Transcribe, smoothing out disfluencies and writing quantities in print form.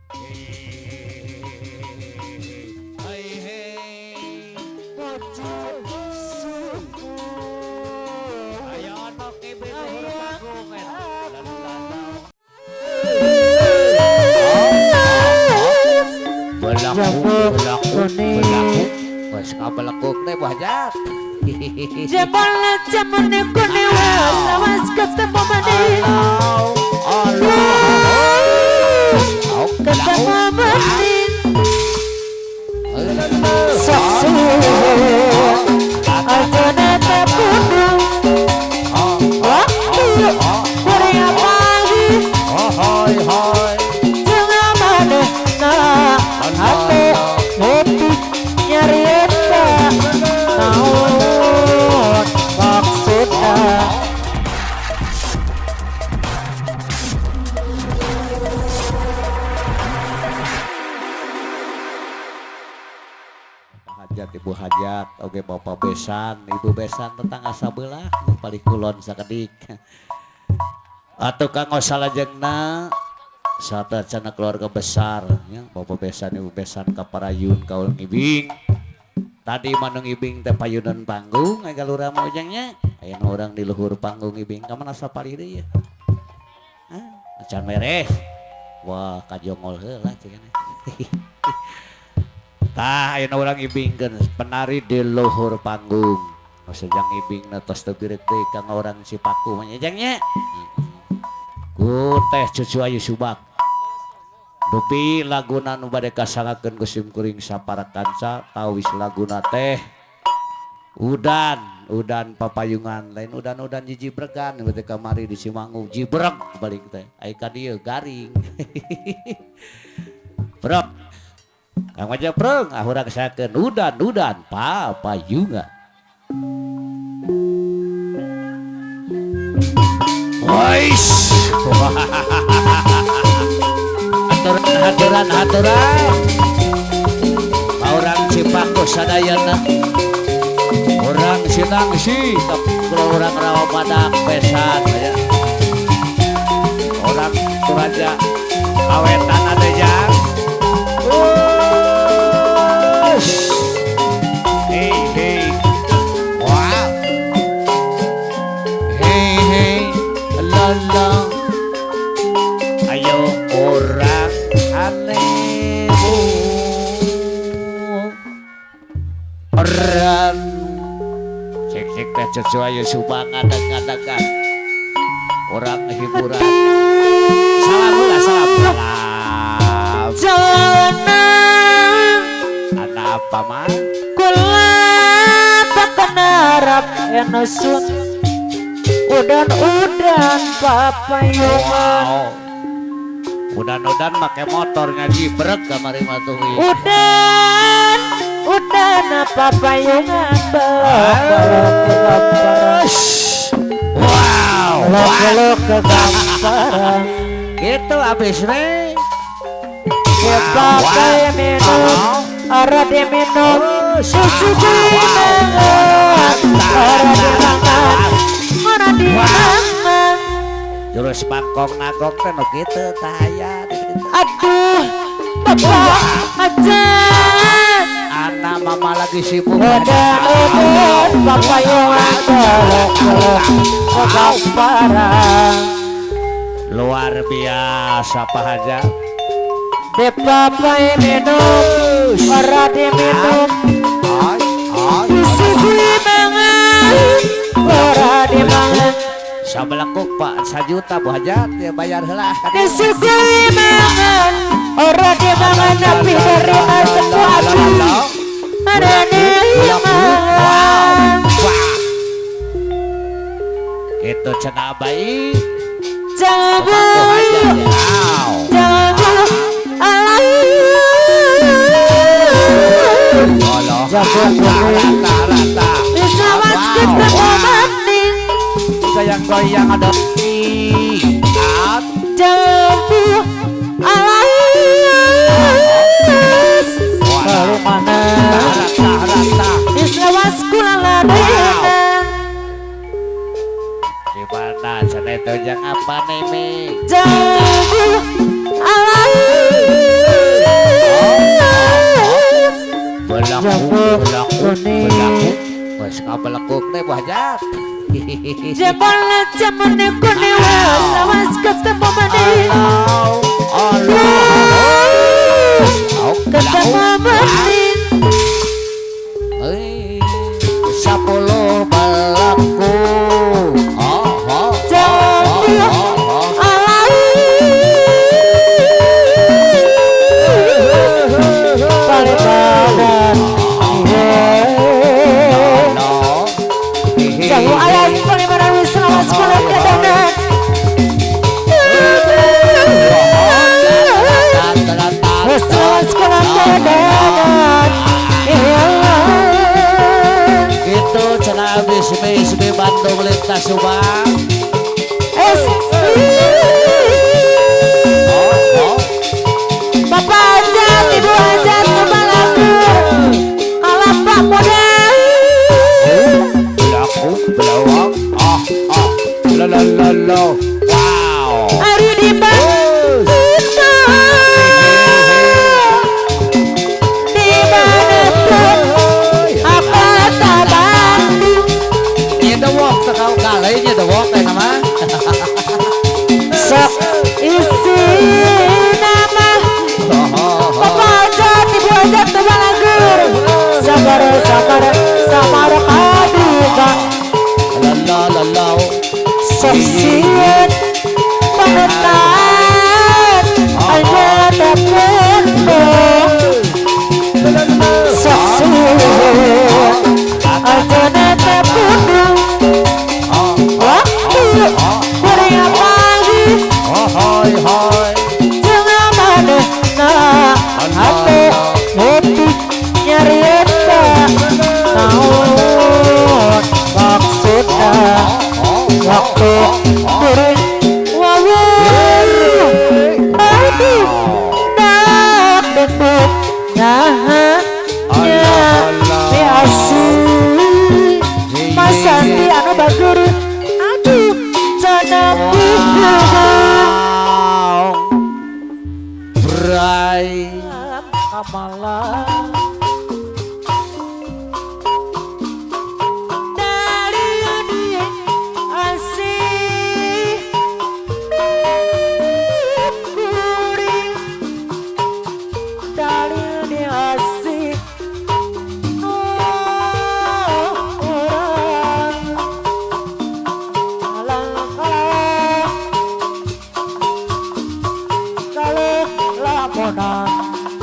Hei hei. Ayo ono kebe luhur panggung Belaku belaku belaku. Wes kabelekuk teh Bu Hajat. Jebol jemone kune awas ketemu maneh. Ketemu maneh. Sok suwe aja nate pundung. Waktu kuring apalagi Hoi hoi. Jangan maneh na hate ngopi nyarieta naon maksudna. Hajat Ibu Hajat, oke Bapak Besan, Ibu Besan tetangga sabelah nu paling kulon sakedik. Atuh kanggo salajengna satacana keluarga besar ya, Bapak Besan Ibu Besan kaparayun kaul ngibing. Tadi mah nu ngibing teh payunan panggung aya lurah mah ujang nya. Aya nu urang di luhur panggung ngibing ka mana sapalih deui ya. Hah, acan beres. Wah, kajongol heula cenah. Tah ayeuna urang ibingkeun penari di luhur panggung. Nu sejang ibingna tos teu birek deui ka urang Cipaku mah nya jang nya. Ku teh Cucu Ayu Subak. Dupi laguna nu bade kasangakeun ku sim kuring sapara kanca tawis laguna teh udan, udan papayungan lain udan-udan jijibregan bade kamari di Cimanggu jibreg balik teh. Ai ka dieu garing. Brok. Kang Maja preng ah urang sakeun udan-udan papayungan. Wais. Aturan aturan aturan. Orang Cipaku sadayana. Orang Sinangsi, orang Rawa Badak besan ya. Orang Toraja awetan ada jang. Ush. Hey hey. Wow. Hey hey. La la. Ayo orang aneh orang cek cek teh Cucu Ayu Subang ngadeg-ngadegan orang hiburan. Salam heula salam salam. Jangan Ada apa mah? Kula takenarap enusun udan-udan papayungan. Wow. Udan-udan make motor ngaji brek kamari mah tuh. Udan udan papayungan belok belok Wow. belok ke gamparan. Gitu abis nih. Pakai minum, ora diminum, susu dimangan, ora dimangan, ora dimangan. Jurus bangkong nagok teh nu kitu tah aya. Aduh, bapak aja. Anak mama lagi sibuk. Udan udan papayungan belok belok ke gamparan. Luar biasa Pak Haja. Dipapai minum, ora diminum, susu dimangan, ora dimangan. Sabelekuk Pak sajuta Bu Hajat ya bayar heula. Disuguhi mangan, ora dimangan tapi dari sepuh abdi. Ora dimangan. Itu cenah baik. Jangan jangan rata rata. Goyang-goyang ada jambu alas mana rata rata. Islawas kula di mana cenah itu jang apa nih mi? Jambu alas. Jambu kuning wes kabelekuk teh Bu Hajat. Jebol jamune kuning awas ketemu maneh. Ketemu maneh. 10 belaku. Gitu cenah abis Bandung lintas Subang. Bapak Hajat, Ibu Hajat, kepalaku kalapak modal. Belaku belawang ah ah la la la la. Wow. Ari di Bandung. Di mana tuh apa Bandung? Itu wok tekau kalainya the wok teh nama. Sok isi nama. Bapak Hajat, Ibu Hajat, kepalaku. Sabar sabar sabar kaduka. La la la la. Sok sieun panutan aja tepung. Sok sieun aja tepung. Waktu kuring pagi Hoi hoi. jangan manehna hate heutik nyarieta naon maksudna waktu kuring wawuh aduh dak dengduk nahanya asih Mas Andi anu bagur aduh cenah Bray kamala dari dia asih kuring dari dia asih orang alangkah kalau lamonan.